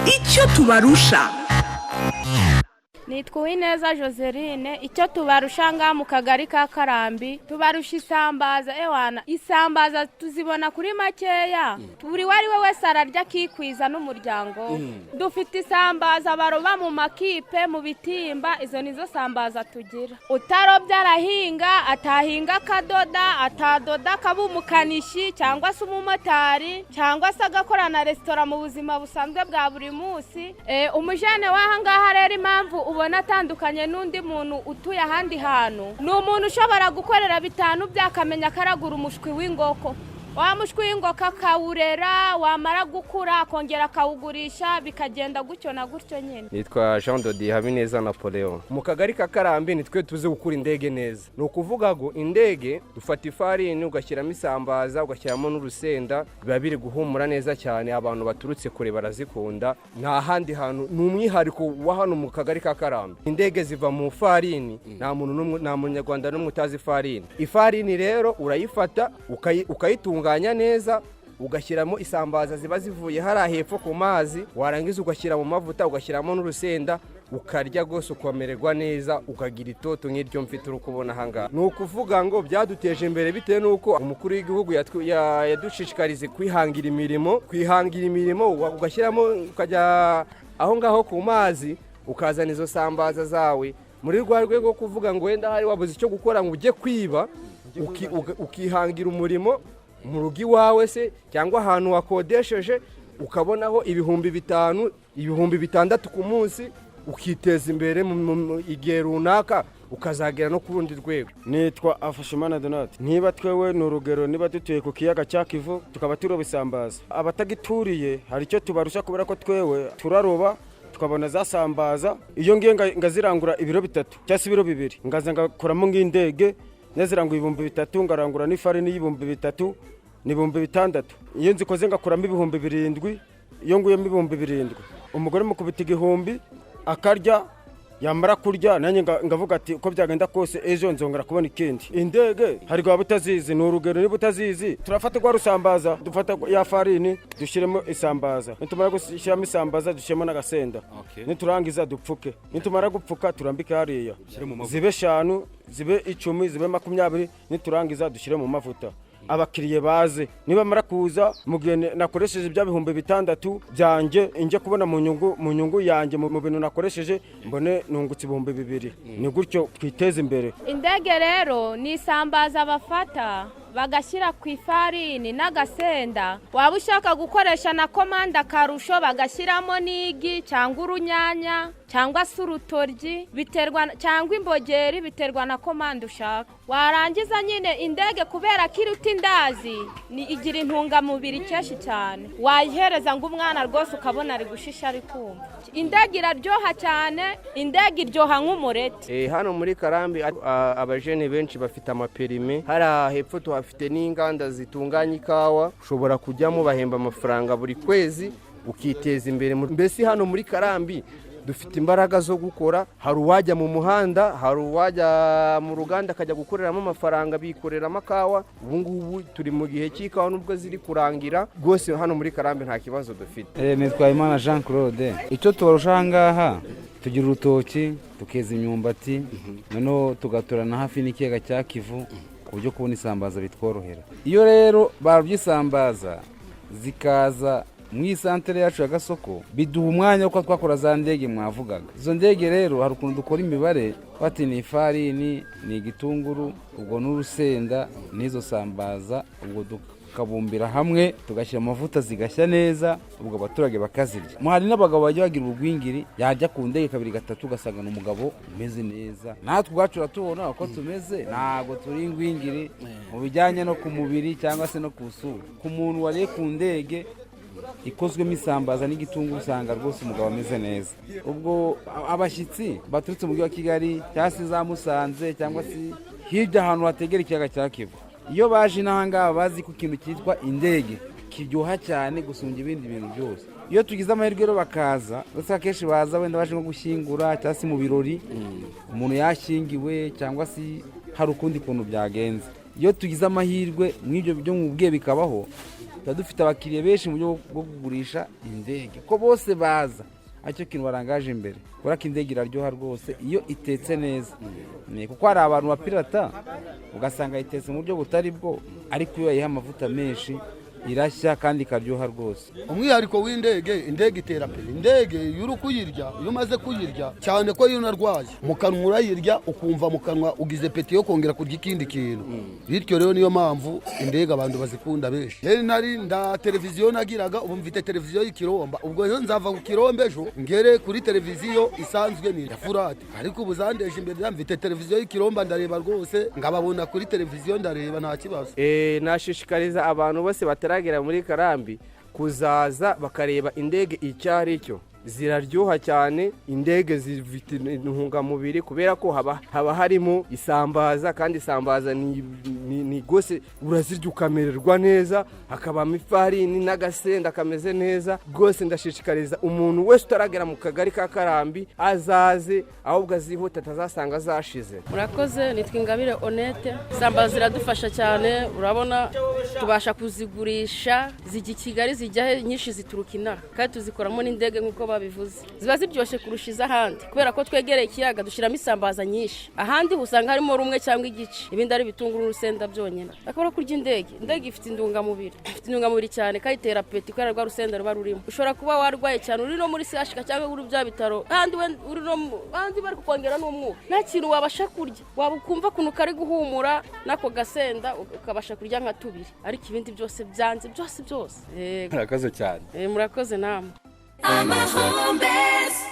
Icyo tubarusha. Nitwa Uwineza Joseline. Icyo tubarusha ngaha mu kagari ka Karambi, tubarusha isambaza. Ewana, isambaza tuzibona kuri makeya, buri uwo ari we wese ararya akikwiza n'umuryango we. Dufite isambaza baroba mu makipe, mu bitimba. Izo nizo sambaza tugira. Utarobye arahinga, atahinga akadoda, atadoda akaba umukanishi cyangwa se umumotari cyangwa se agakora na resitora mu buzima busanzwe bwa buri munsi. Umujene w'aha ngaha rero, impamvu ubona atandukanye n'undi muntu utuye ahandi hantu, ni umuntu ushobora gukorera bitanu byakamenya akaragura umushwi w'ingoko. Wa mushwi w'ingoko akawurera, wamara gukura akongera akawugurisha, bikagenda gutyo na gutyo nyine. Nitwa Jean Dodi Habineza Napoleon. Mu kagari ka Karambi nitwe tuzi gukura indege neza. Ni ukuvuga ngo indege ufata ifarini, ugashyiramo isambaza, ugashyiramo n'urusenda, biba biri guhumura neza cyane. Abantu baturutse kure barazikunda. Nta handi hantu, ni umwihariko wa hano mu kagari ka Karambi. Indege ziva mu farini. Nta muntu n'umwe, nta munyarwanda n'umwe utazi ifarini. Ifarini rero urayifata, ukayitunganya neza, ugashyiramo isambaza ziba zivuye hariya hepfo ku mazi, warangiza ugashyira mu mavuta, ugashyiramo n'urusenda, ukarya rwose ukamererwa neza, ukagira itoto nk'iryo mfite uri kubona aha ngaha. Ni ukuvuga ngo byaduteje imbere bitewe n'uko umukuru w'igihugu yadushishikarize kwihangira imirimo. Kwihangira imirimo, ugashyiramo, ukajya aho ngaho ku mazi, ukazana izo sambaza zawe muri rwa rwego rwo kuvuga ngo wenda hari wabuze icyo gukora ngo ujye kwiba, ukihangira umurimo mu rugo iwawe se cyangwa ahantu wakodesheje, ukabonaho 5000, 6000 ku munsi, ukiteza imbere mu igihe runaka, ukazagera no ku rundi rwego. Nitwa Afashimana Donati. Niba twewe, ni urugero, niba dutuye ku kiyaga cya Kivu, tukaba turoba isambaza, abatagituriye hari icyo tubarusha, kubera ko twewe turaroba tukabona za sambaza. Iyo ngiye ngazirangura ibiro 3 cyangwa se ibiro 2, ngaza ngakuramo nk'indege, nazirangura 3000, ngarangura n'ifarini y'3000, ni 6000. Iyo nzikoze ngakuramo 7000. Iyo nguyemo 7000, umugore mukubita 1000 akarya. Yamara kurya, nanjye ngavuga ati uko byagenda kose ejo nzongera kubona ikindi. Indege hari waba utazizi, ni urugero, niba utazizi, turafata rwa rusambaza, dufata ya farini, dushyiremo isambaza. Nitumara gushyiramo isambaza, dushyiremo n'agasenda. Niturangiza dupfuke. Nitumara gupfuka, turambike hariya, zibe 5, zibe 10, zibe 20. Niturangiza dushyire mu mavuta, abakiriye baze. Nibamara kuza, mu gihe nakoresheje bya 6000 byanjye, njye kubona mu nyungu yanjye mu bintu nakoresheje, mbone nungutse 2000. Ni gutyo twiteza imbere. Indege rero ni isambaza bafata bagashyira ku ifarini n'agasenda. Waba ushaka gukoresha na komanda akarusho, bagashyiramo n'igi cyangwa urunyanya cyangwa se urutoryi, biterwa, cyangwa imbogeri, biterwa na komanda ushaka. Warangiza nyine indege, kubera ko iruta indazi, ni igira intungamubiri kenshi cyane. Wayihereza ngo umwana rwose ukabona ari gushisha, ari kumva. Indege iraryoha cyane, indege iryoha nk'umureti. Hano muri Karambi abajene benshi bafite amaperime. Hariya hepfo tuhafite n'inganda zitunganya ikawa, ushobora kujyamo, bahemba amafaranga buri kwezi, ukiteza imbere. Mbese hano muri Karambi dufite imbaraga zo gukora. Hari uwajya mu muhanda, hari uwajya mu ruganda akajya gukoreramo amafaranga, bikoreramo akawa. Ubu ngubu turi mu gihe cy'ikawa nubwo ziri kurangira. Rwose hano muri Karambi nta kibazo dufite. Nitwa Imana Jean Claude. Icyo tubarusha aha ngaha, tugira urutoki, tukeza imyumbati, noneho tugaturana hafi n'ikiyaga cya Kivu, ku buryo kubona isambaza bitworohera. Iyo rero barobye isambaza zikaza mu isantere yacu ya Gasoko, biduha umwanya wo kuba twakora za ndege mwavugaga. Izo ndege rero hari ukuntu dukora imibare, bati ni ifarini, ni igitunguru, ubwo n'urusenda n'izo sambaza, ubwo tukabumbira hamwe, tugashyira amavuta, zigashya neza, ubwo abaturage bakazirya. Hari n'abagabo bajya bagira ubugwingiri, yajya ku ndege kabiri gatatu, ugasanga ni umugabo umeze neza. Natwe ubwacu uratubona uko tumeze, ntabwo turi ingwingiri mu bijyanye no ku mubiri cyangwa se no ku isura. Ku muntu wariye ku ndege ikozwemo isambaza n'igitunguru, usanga rwose umugabo ameze neza. Ubwo abashyitsi baturutse mu mujyi wa Kigali cyangwa se za Musanze cyangwa se hirya ahantu hategera ikiyaga cya Kivu, iyo baje inaha ngaha bazi ko ikintu cyitwa indege kiryoha cyane gusumbya ibindi bintu byose. Iyo tugize amahirwe rero bakaza, uretse akenshi baza wenda baje nko gushyingura cyangwa se mu birori, umuntu yashyingiwe cyangwa se hari ukundi kuntu byagenze, iyo tugize amahirwe mw'ibyo byo mu bwiye bikabaho. Tuba dufite abakiriya benshi mu buryo bwo kugurisha indege, ko bose baza aricyo kintu barangaje imbere, kubera ko indege iraryoha rwose iyo itetse neza. Kuko hari abantu bapirata, ugasanga itetse mu buryo butari bwo, ariko iyo yayiha amavuta menshi irashya kandi ikaryoha rwose. Umwihariko w'indege, indege itera pe. Indege iyo uri kuyirya, iyo umaze kuyirya, cyane ko iyo unarwaye mu kanwa, urayirya ukumva mu kanwa ugize appétit yo kongera kurya ikindi kintu. Bityo rero niyo mpamvu indege abantu bazikunda benshi. Rero nari nda televiziyo nagiraga, ubu mfite televiziyo y'ikiromba. Ubwo rero nzava ku kiromba ejo ngere kuri televiziyo isanzwe ni ya flat, ariko ubu zandeje imbere. Mfite televiziyo y'ikiromba, ndareba rwose, nkababona kuri televiziyo, ndareba nta kibazo. Nashishikariza abantu bose bataragera muri Karambi kuzaza bakareba indege icyo ari cyo. Ziraryoha cyane indege, zifite intungamubiri kubera ko haba harimo isambaza, kandi isambaza ni rwose urazirya ukamererwa neza, hakabamo ifarini n'agasenda kameze neza rwose. Ndashishikariza umuntu wese utaragera mu kagari ka Karambi azaze, ahubwo azihute atazasanga zashize. Murakoze, nitwa Ingabire Onete. Isambaza ziradufasha cyane, urabona tubasha kuzigurisha, zijya i Kigali, zijya he, nyinshi zituruka inaha, kandi tuzikoramo n'indege nk'uko babivuze. Ziba ziryoshye kurusha iz'ahandi kubera ko twegereye ikiyaga, dushyiramo isambaza nyinshi. Ahandi usanga harimo rumwe cyangwa igice, ibindi ari ibitunguru n'urusenda byonyine. Akabura kurya indege. Indege ifite intungamubiri, ifite intungamubiri cyane, kandi itera appétit kubera rwa rusenda ruba rurimo. Ushobora kuba warwaye cyane, uri no muri CHK cyangwa uri bya bitaro, ahandi uri no ahandi bari kukongera n'umwuka, nta kintu wabasha kurya, waba ukumva ukuntu kari guhumura n'ako gasenda, ukabasha kurya nka tubiri, ariko ibindi byose byanze byose byose. Murakoze cyane. Murakoze namwe. Amahumbezi.